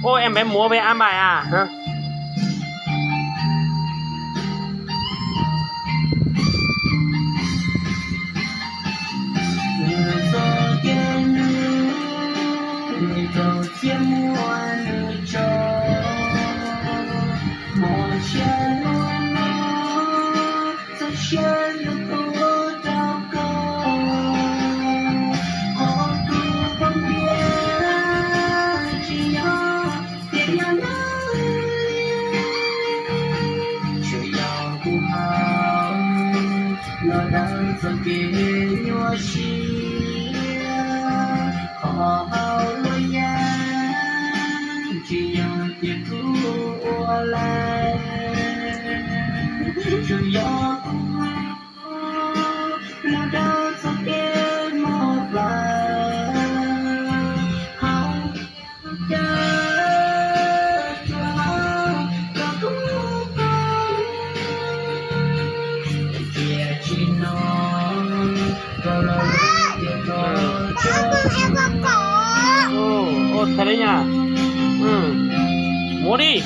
Ô, em bé múa với A Mại à? Hả? Tsuas yog kuv hauv los dawb txoj kev nyuaj siab, qhov hauv lub yeeb tsis yog tias kuv ua lawm. Tsuas yog kuv hauv los dawb txoj kev mob plawv hauv. Ôi, ôi, thật đấy nhỉ. Ừ. Múa đi.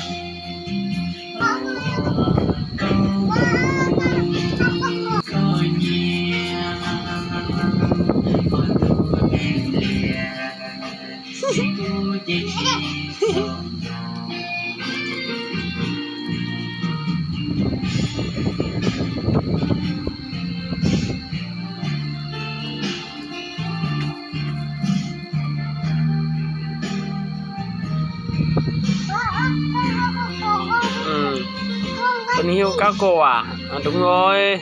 Con hiu cá cua à? À, đúng rồi.